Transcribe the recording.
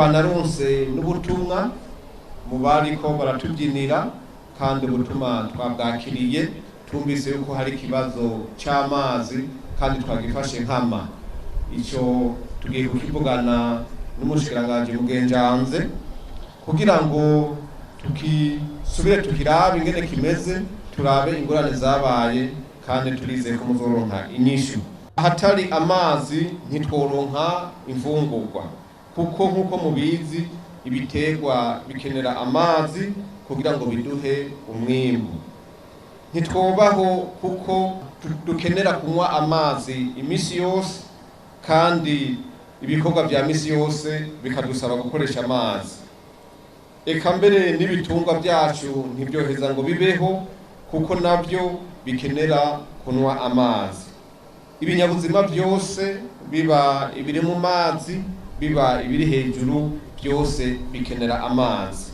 Twanaronse n'ubutumwa mu bariko baratubyinira, kandi ubutumwa twabwakiriye. Twumvise yuko hari ikibazo c'amazi kandi twagifashe nkama. Ico tugiye kukivugana n'umushikiranganji mugenjanze kugira ngo tukisubire, tukirabe ingene kimeze, turabe ingorane zabaye, kandi turizeye ko muzoronka inyishu. Ahatari amazi ntitworonka imfungurwa, kuko nk'uko mubizi ibiterwa bikenera amazi kugira ngo biduhe umwimbu. Ntitwobaho kuko dukenera kunywa amazi imisi yose, kandi ibikorwa vya misi yose bikadusaba gukoresha amazi. Eka mbere n'ibitungwa byacu ntibyoheza ngo bibeho, kuko nabyo bikenera kunywa amazi. Ibinyabuzima byose, biba ibiri mu mazi, biba ibiri hejuru, byose bikenera amazi.